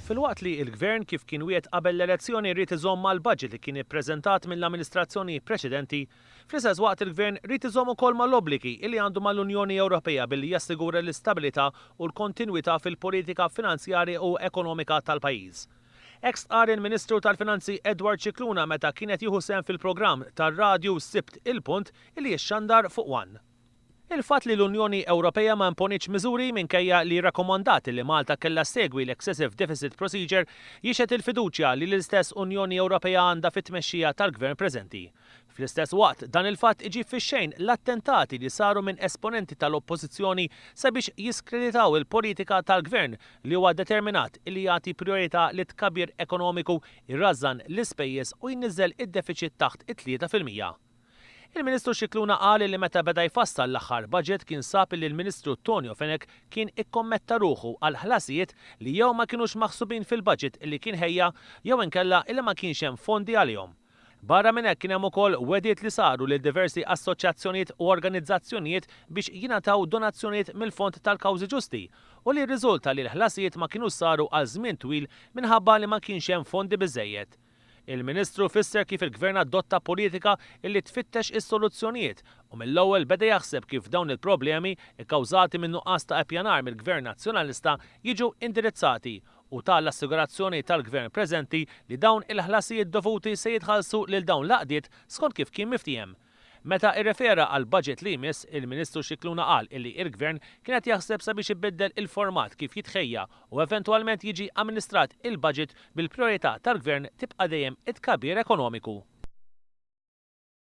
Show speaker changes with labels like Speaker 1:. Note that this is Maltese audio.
Speaker 1: Filwaqt li l-Gvern kif kien wiegħed qabel l-elezzjoni ried iżomm mal-budget li kien ippreżentat mill-amministrazzjoni preċedenti, fl-istess waqt il-Gvern ried iżomm ukoll mal-obbligi li għandu mal-Unjoni Ewropea billi jassigura l-istabilità u l-kontinwità fil-politika finanzjarja u ekonomika tal-pajjiż. Hekk stqarr il-Ministru tal-Finanzi Edward Scicluna meta kien qed jieħu sehem fil-programm tar-radju Sibt il-Punt li jixxandar fuq one. Il-fatt li l-Unjoni Ewropea ma imponietx miżuri minkejja li rrakkomandat li Malta kellha ssegwi l-Excessive Deficit Procedure jixhed il-fiduċja li l-istess Unjoni Ewropea għandha fit-tmexxija tal-Gvern preżenti. Fl-istess waqt, dan il-fatt iġib fix-xejn l-attentati li saru minn esponenti tal-Oppożizzjoni sabiex jiskreditaw il-politika tal-Gvern li huwa determinat li jagħti prijorità lit-tkabbir ekonomiku, jrażżan l-ispejjeż u jniżżel id-defiċit taħt it-3%. Il-Ministru Scicluna qal li meta beda jfassal l-aħħar budget kien sab li l-Ministru Tonio Fenech kien ikkommetta ruħu għal ħlasijiet li jew ma kinux maħsubin fil-budget li kien ħejja jew inkella li ma kienx hemm fondi għalihom. Barra minn hekk kien hemm ukoll wegħdiet li saru lil diversi assoċjazzjonijiet u organizzazzjonijiet biex jingħataw donazzjonijiet mill-Fond tal-Kawżi Ġusti u li rriżulta li l-ħlasijiet ma kinux saru għal żmien twil minħabba li ma kienx hemm fondi biżżejjed. Il-Ministru fisser kif il-Gvern adotta politika illi tfittex is-soluzzjonijiet u mill-ewwel beda jaħseb kif dawn il-problemi, ikkawżati min-nuqqas ta' ippjanar mill-Gvern Nazzjonalista, jiġu indirizzati u ta l-assigurazzjoni tal-Gvern preżenti li dawn il-ħlasijiet dovuti se jitħallsu lil dawn l-għaqdiet skont kif kien miftiehem. Meta irrefera għall-budget li jmiss, il-Ministru Scicluna qal illi il-Gvern kien qed jaħseb sabiex ibiddel il-format kif jitħejja u eventwalment jiġi amministrat il-budget bil-prijorità tal-Gvern tibqa' dejjem it-tkabbir ekonomiku.